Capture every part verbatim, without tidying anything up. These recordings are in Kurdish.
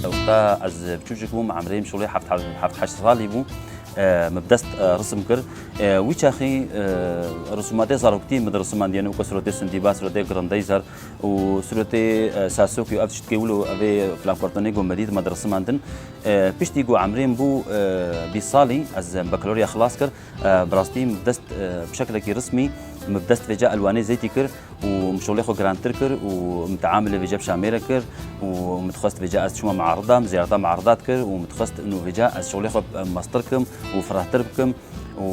Wexta ez biçûçik bûm, emrê min şolê heft, heft heşt salî bû, e, min bi dest, e, risim kir. E, wî çaxî, e, risûmatê zaroktî min dirisimandiye, weke sûretê sindîba, sûretê girindeyî zer û sûretê, e, sasokî û ev tiştkê wilo, evê flamkortonê ku me dît me dirisimandin. E, piştî ku emrê min bû, e, bîst salî, ez bakalorya xilas kir. E, bi rastî min bi dest, e, bi şeklekî rismî min bi dest vêca elwanê zeytî kir û min şolê xwe girantir kir û min teamilê vêca bi Şamê re kir û min dixwest vêca ez çûma mearida, min ziyareta mearida dikir û min dixwest û vêca ez şolê xwe, e, mestir kim û firehtir bikim û,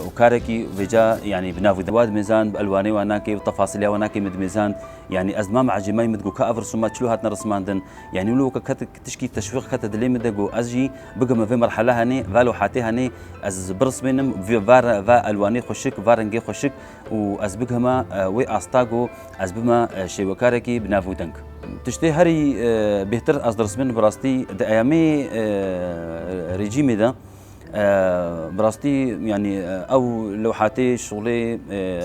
û karekî vêca, yanî bi nav û dewa dimêzan, bi elwanê wan nakê, bi tefasîlê wan nakê min dimêzan. Yanî ez dima min ecêbî, min digot ka ev risûma çilo hatine risimandin. Yanî wilo weke ket-, tişkî teşwîq kete dilê min de, got ez jî bigihime vê merhele henê, va lewhatê henê, ez birismênim, vê, va re-, va elwanê xweşik, va rengê xweşik û ez bigihime, e, wê asta, got ez bime, e, şêwekarekî bi nav û deng. Tiştê herî, e, bêhtir ez dirismênim bi rastî di eyamê, e, rejîmê de, e, bi rastî, yanî, e, ew lewhatê şolê, e,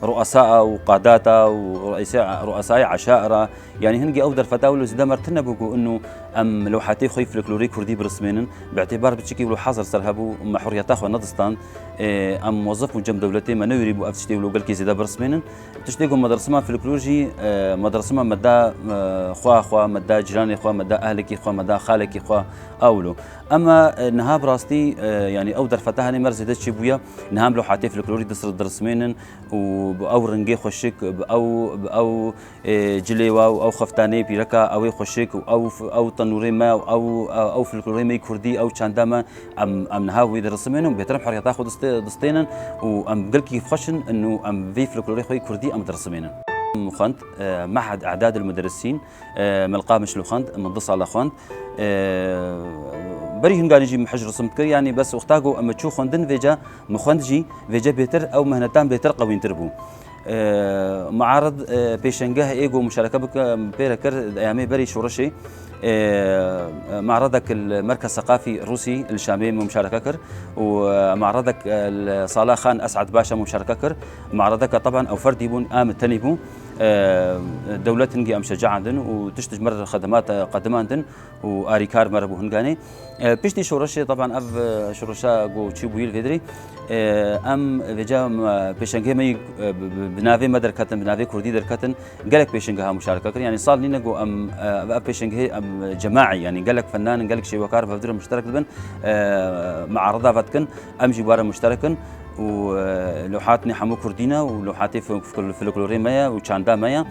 ruesa û qadata û ruesê-, ruesayê eşaira, yanî hingî ew derfeta wilo zêde mer tune bû ku inu em lewhatê xwe yê folklorê kurdî birismênin. Bi îtîbar bi çikî wilo hezir ser hebû, me huriyeta xwe nedistand. E, em mozif bûn cem dewletê, me newêrî bû ev tiştê wilo gelkî zêde birismênin. Tiştê ku me dirisima folklor jî, e, me dirisima me da, e, xweha xwe, me da ciranê xwe, me da ehlekî xwe, me da xalekî xwe, a wilo. Ema, e, niha bi rastî, e, yanî ew derfeta henê mer zêde çêbûye, niha em lewhatê folklorî disir-, dirismênin û bi ew rengê xweşik, bi ew, bi ew, e, cilê wa û ew xeftanê pîreka, ew ê xweşik û ew f-, ew tenûrê me û ew, ew folklorê me yê kurdî, ew çanda me, em, em niha wî dirisimênin û bêhtir em huriyeta xwe distê-, distênin û em gelkî xweş in û em vê folklorê xwe yê kurdî em dirisimênin. Min xwend, e, Mehed Edad el Muderisîn, e, min li Qamişlo xwend, min du sala xwend. E, berî hinganî jî min hij risim dikir, yanî bes wexta ku min çû xwendin vêca, min xwend jî vêca bêhtir ew mehnetan bêhtir qewîntir bû. E, mearid, e, pêşengeh ê ku muşareke bike, pê re kir, di eyamê berî şoreşê, e, mearidek li Merkez Seqafî Rûsî li Şamê min muşareke kir û, e, mearidek, e, li sala Xan Esad Paşa min muşareke kir. Mearideke teban ew ferdî bûn, em tenê bûn. E, dewlet hingî em şecaandin û tişt ji me re xedemat, e, qedimandin û arîkar me re bû hinganê. E, piştî şoreşê, teban ev, e, şoreşa ku çîbûyî li vê dirê, e, em vêca, e, pêşengê me yî, e, bi, bi, bi navê me derketin, bi navê kurdî derketin, gelek pêşengeha muşareke kir. Yanî sal nîne ku em, e, ev pêşengehê em cemaî, yanî gelek fenan in, gelek şêwekar bi hev re muşterek dibin, e, mearida vedikin, em jî were muşterek in. û, e, lewhatnê hemû kurdî ne û lewhatê fol-, fol-, folklorê me ye û çanda me ye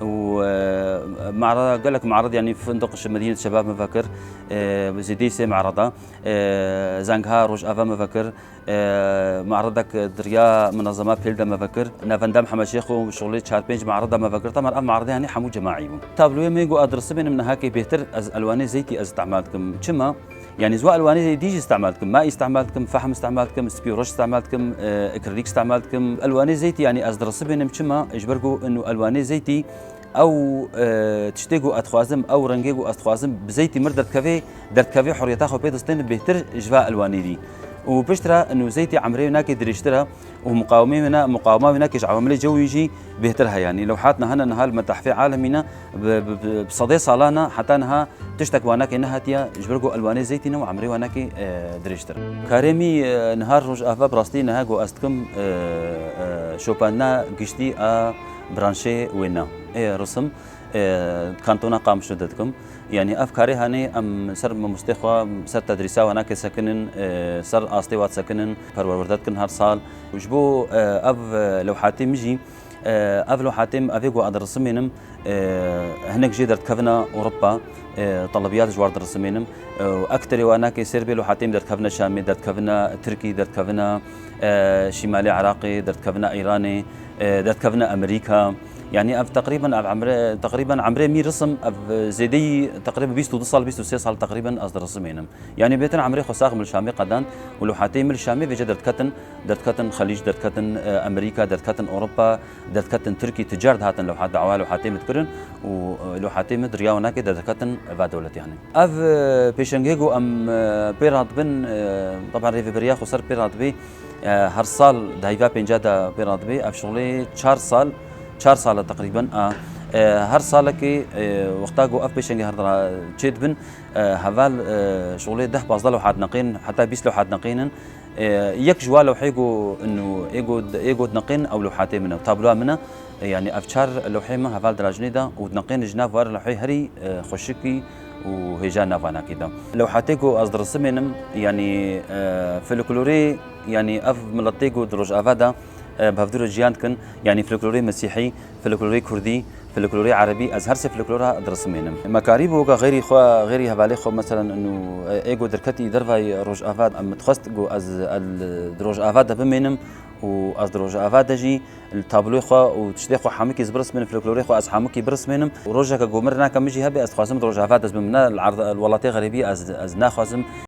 û, e, meara-, gelek mearid, yanî Funduq Medînet Şebab me vekir, e, zêdeyî sê mearida, e, Zengha Rojava me vekir, e, mearidek di riya Minezema Pêl de me vekir, Navenda Mihemed Şêx û şixulê çar pênc mearida me vekir. Teman ev mearidê, yanî hemû cemaî bûn. Tabloyê me ku ez dirisibînim niha kê bêhtir ez elwanê zeytî ez îstimal dikim. Çima? Yanî ez wa elwanê dî jî îstimal dikim. Ma îstimal dikim, fehm îstimal dikim, spî û reş îstimal dikim, e, akrilîk îstimal dikim. Elwanê zeytî, yanî ez dirisibînim, çima? Ji ber ku inu elwanê zeytî ew, e, tiştê ku ez dixwazim, ew rengê ku ez dixwazim, bi zeytî mir derdikevê, derdikevê huriyeta xwe pê distêne bêhtir ji va elwanê dî. Û piştre inu zeytî emrê wê nake dirêjtir e. û muqawimê wê ne, muqawima wê nake ji ewamilê cewî jî bêhtir heye. Yanî lewhat niha ne, niha li metahfê alemî ne, bi, bi, bi, bi sedê salan e, heta niha tiştek wa nake nehatiye, ji ber ku elwanê zeytî ne û emrê wa nake, e, dirêjtir. Karê min, e, niha Rojava bi rastî niha ku ez dikim, e, e, şopandina giştî a branşê wê ne. Ê risim, e, kantona Qamişlo de dikim. Yanî ev karê hanê em ser mamostê xwe, ser tedrîsa wana kê sekinin, e, ser astê wa disekinin, perwerwerde dikin her sal. Ji bo, e, ev, e, lewhatê min jî, e, ev lewhatê min, evê ku ez dirisimênim, e, hinek jê derdikevine Ewropa, e, telebiyat ji war dirisimênim. E, û ekterê wana kê sêr bê lewhatê min derdikevine Şamê, derdikevine Tirkî, derdikevine, e, Şîmalê Iraqê, derdikevine Îranê, e, derdikevine Amerîka. Yanî ev teqrîben, ev emre, teqrîben emrê mî risim, ev zêdeyî teqrîben bîst û du sal, bîst û sê sal teqrîben ez dirisimênim. Yanî bêtin emrê xwe sax min li Şamê qedand û lewhateyê min li Şamê vêce derdiketin, derdiketin Xelîc, derdiketin, e, Amerîka, derdiketin Ewropa, derdiketin Tirkî, ticar dihatin lewhat, dawa lewhatê min dikirin û, e, lewhatê min di riya winakê derdiketin va dewletê hanê. Ev, e, pêşengê ku em, e, pê radibin, e, teban rêveberiya xweser pê radibê, e, her sal di heyva pênca de pê radibê, ev şixulê çar sal, çar sal e teqrîben a, E, her salekê, e, wexta ku ev pêşengê her dira çêdibin, e, heval, e, şolê deh pazdeh lewhat neqên, heta bîst lewhat neqênin. E, yek ji wa lewhê ku inu ê ku, ê ku dineqên ew lewhatê min e, tabloya min e. E, yanî ev çar lewhê min heval dirajinê de û dineqên ji nav war lewhê herî, e, xweşikî û hêja navanakî de. Lewhatê ku ez dirisimênim, yanî, e, folklorê, yanî ev miletê ku di Rojava de, e, bi hevdû re jiyan dikin, yanî folklorê mesîhî, folklorê kurdî, folklorê erebî, ez her sê folklora dirisimênim. Me karî bû weka xêrî xwe, xêrî hevalê xwe, meselen, inu, e, ê ku derketî dervayî Rojava, em dixwest ku ez, el, di Rojava de bimênim û ez di Rojava de jî li tabloyê xwe û tiştê xwe hemikî ez birismênim, folklorê xwe ez hemikî birismênim. Û rojeke ku min rinaka min jî hebe, ez dixwazim di Rojava de ez bim, ne li erd-, li welatê xerîbî ez, ez naxwazim.